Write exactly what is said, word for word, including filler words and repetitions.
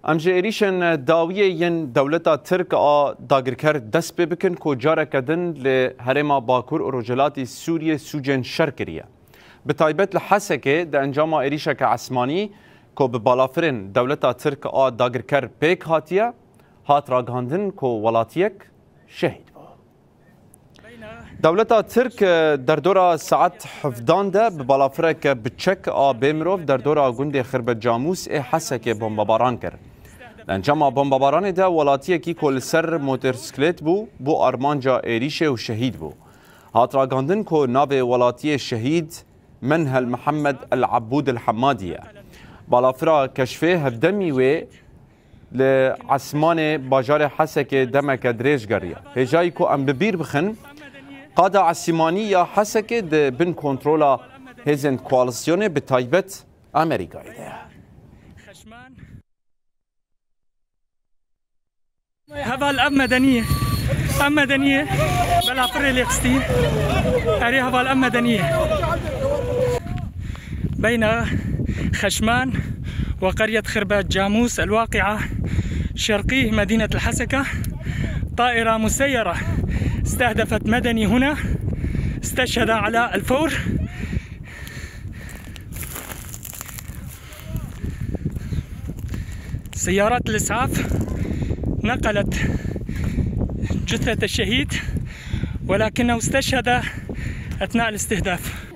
Em ji êrîşên dawiyê yên dewleta Tirk a dagirker dest pê bikin ku careke din li herêma Bakur û Rojhilatî Sûriyê sûcên şer kiriye. Bi taybet li Hesekê di encama êrîşeke esmanî ku bi balafirên dewleta Tirk a dagirker pêk hatiye, hat ragihandin ku welatiyek şehîd bû. Dewleta Tirk, e, derdora saet hevdan de bi balafireke biçek a bê mirov derdora gundê Xirbet Camûs ê Hesekê bombebaran kir. Di encama bombebaranê de welatiyekî ku li ser motorsîklêt bû, bû armanca êrîşê û şehîd bû. Hat ragihandin ku navê welatiyê şehîd Menhel Mihemed El Ebûd El Hemmadî ye. Balafira Keşfê hevdemî wê li esmanê bajarê Hesekê demeke dirêj geriya. Hêjayî ku em bi bîr bixin, qada esîmanî ya Hesekê di bin kontrola hêzên koalîsyonê, bi taybet Amerîkayê de ye. Heval, ev medenî ye. Ev medenî ye. Bela pirê lê xistî. Erê heval, ev medenî ye. بين خشمان وقرية خربات جاموس الواقعة شرقي مدينة الحسكة، طائرة مسيرة استهدفت مدني هنا، استشهد على الفور. سيارات الإسعاف نقلت جثة الشهيد، ولكنه استشهد أثناء الاستهداف.